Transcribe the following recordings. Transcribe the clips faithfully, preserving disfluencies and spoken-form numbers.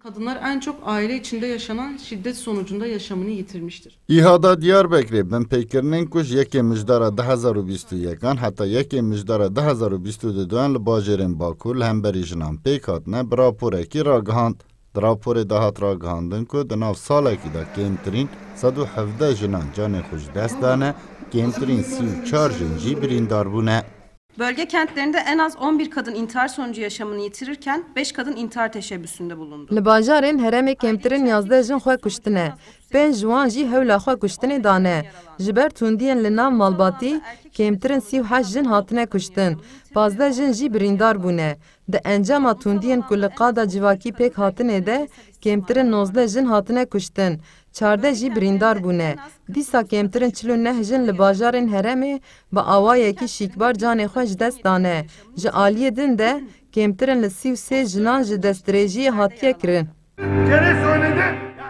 Kadınlar en çok aile içinde yaşanan şiddet sonucunda yaşamını yitirmiştir. Îhada Diyarbekirê binpêkirinên ku ji yekê Mijdara du hezar û bîst û yekan heta yekê Mijdara du hezar û bîst û duduyan li bajêrên Bakur li hemberî jinan pêk hatine, bi raporekî ragihand. Di raporê de hat ragihandin ku di nav salekî de kêmtirîn sed û hevdeh jinan canê xwe ji dest dane, kêmtirîn sî û çar jin jî birîndar bûne. Bölge kentlerinde en az on bir kadın intihar sonucu yaşamını yitirirken beş kadın intihar teşebbüsünde bulundu. Li bajarên herêmê kêmtirin yazdeh jin xwe kuştine. Pênc ji wan jî hewla xwe kuştinê dane. Ji ber tundiyên li nav malbatî, kêmtirin sî û heşt jin hatine kuştin. Pazdeh jin jî birîndar bûne. Di encama tundiyên ku li qada civakî pêk hatinê de, kêmtirin nozdeh jin hatine kuştin. Çardeh jî birîndar bûne. Dîsa kêmtirin çil û neh jin li bajarên herêmê bi awayekî şîkbar canê xwe ji dest dane. Ji aliyê din de kêmtirin li sî û sê jinan ji destdirêjiyê hatiye kirin.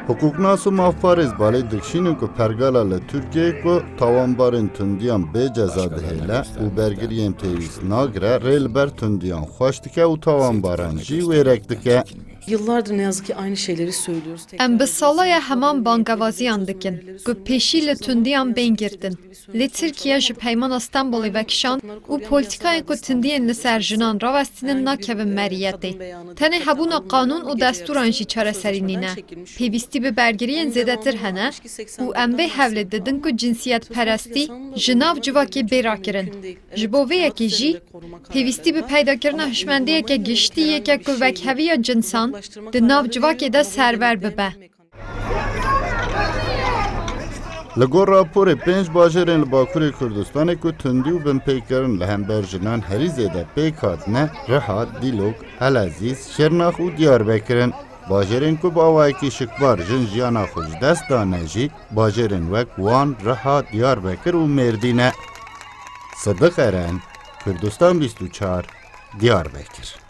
Hiqûqnas û mafparêz balê dikişînin ku pergala li Tirkiyeyê ku tawanbarên tundiyan bê ceza dihêle û bergiriyên pêwîst nagire, rê li ber tundiyan xweş dike û tawanbaran jî wêrek dike. Yıllardır ne yazık ki aynı şeyleri söylüyoruz. Em bi sala ye heman bangevaziyan dikin ku pêşî li tundiyan bên girtin. Lê Tirkiye ji Peymana Stenbolê vekişand û polîtîkayên ku tundiyên li ser jinan rawestînin nakevin meriyetê. Tenê hebûna qanûn û destûran jî çareserî nîne. Pêwîstî bi bergiriyên zêdetir hene û em vê hewlê didin ku cinsiyetperestî ji nav civakê bê rakirin. Ji bo vê yekê jî pêwîstî bi peydakirina hişmendiyeke giştî yê ke ku vekheviya cinsan di nav civakê de serwer bibe. Li gor raporê, pênc bajêrên li Bakurê Kurdistanê ku tundî û binpêkirin li hember jinan herî zêde pêk hatine, Riha, Dîlok, Elezîz, Şirnex û Diyarbekir in. Bajêrên ku bi awayekî şikbar jin jiyana xwe ji dest dane jî bajêrên wek Wan, Riha, Diyarbekir û Mêrdîn e. Sidiq Eren, Kurdistan bîst û çar, Diyarbekir.